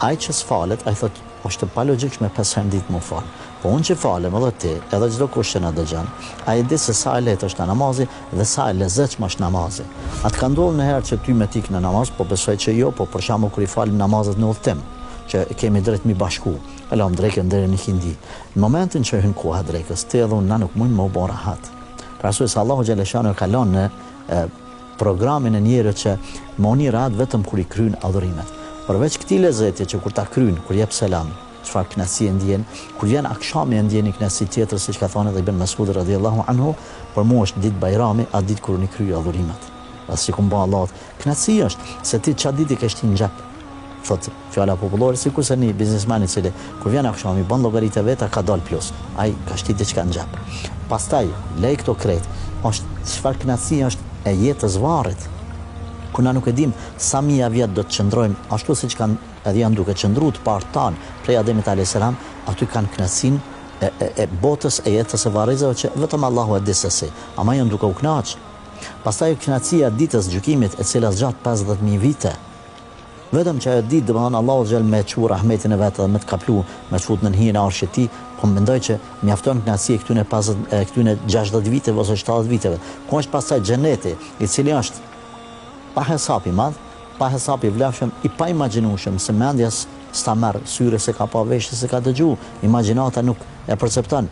Ai që s'falet, ai thotë, është e palogjikshme pesë herë në ditë m'u fal. Po unë që falem edhe ti, edhe çdo kush që na dëgjon, ai e di se sa e lehtë është namazi dhe sa e lezetshme është namazi. A të ka ndodhur ndonjëherë që ty me t'ik në namaz, po besoj që jo, po për shembull kur i falim namazet në udhëtim, që kemi drejt m'i bashku, e lamë drekën deri në ikindi. Në momentin që hyn koha e drekës, ti edhe unë na nuk mujmë me u bo rahat. Për arsye se Allahu xhaleshanu e ka lënë në programin e njeriut që me u ni rahat vetëm kur i kryen adhurimet. Përveç këtij lezeti që kur ta kryen, kur jep selam, çfarë kënaqësie ndjen, kur vjen akshami e ndjen një kënaqësi tjetër, siç ka thënë edhe Ibn Mesudi radijallahu anhu, për mua është ditë Bajrami, atë ditë kur unë i kryj adhurimet. Dhe si kum ba Allahut, kënaqësi është se ti çat ditë i ke shti në xhep. Thotë fjala popullore sikurse një biznesmen i cili kur vjen akshami bën llogaritë e veta ka dalë plus. Ai ka shti diçka në xhep. Pastaj lej këto krejt, është çfarë kënaqësi është e jetës varrit. Ku na nuk e dimë sa mija vjet do të qëndrojmë ashtu siç kanë edhe janë duke qëndru të parët tanë prej Ademit alejhi selam, aty kanë kënaqësinë e, e, e botës e jetës së varrezave që vetëm Allahu e di se si. Ama janë duke u kënaq. Pastaj kënaqësia e ditës gjykimit e cila zgjat 50000 vite. Vetëm që ajo ditë, domethënë Allahu xhel me çu rahmetin e vet dhe me të kaplu, me të fut nën hijen e arshit të tij, po mendoj që mjafton kënaqësia e këtyne 50 e këtyne 60 viteve ose 70 viteve. Ku është pastaj xheneti, i cili është pa hesap i madh, pa hesap i vlefshëm, i paimagjinueshëm, se mendja s'ta merr, syri s'e ka pa, veshi s'e ka dëgju, imagjinata nuk e percepton.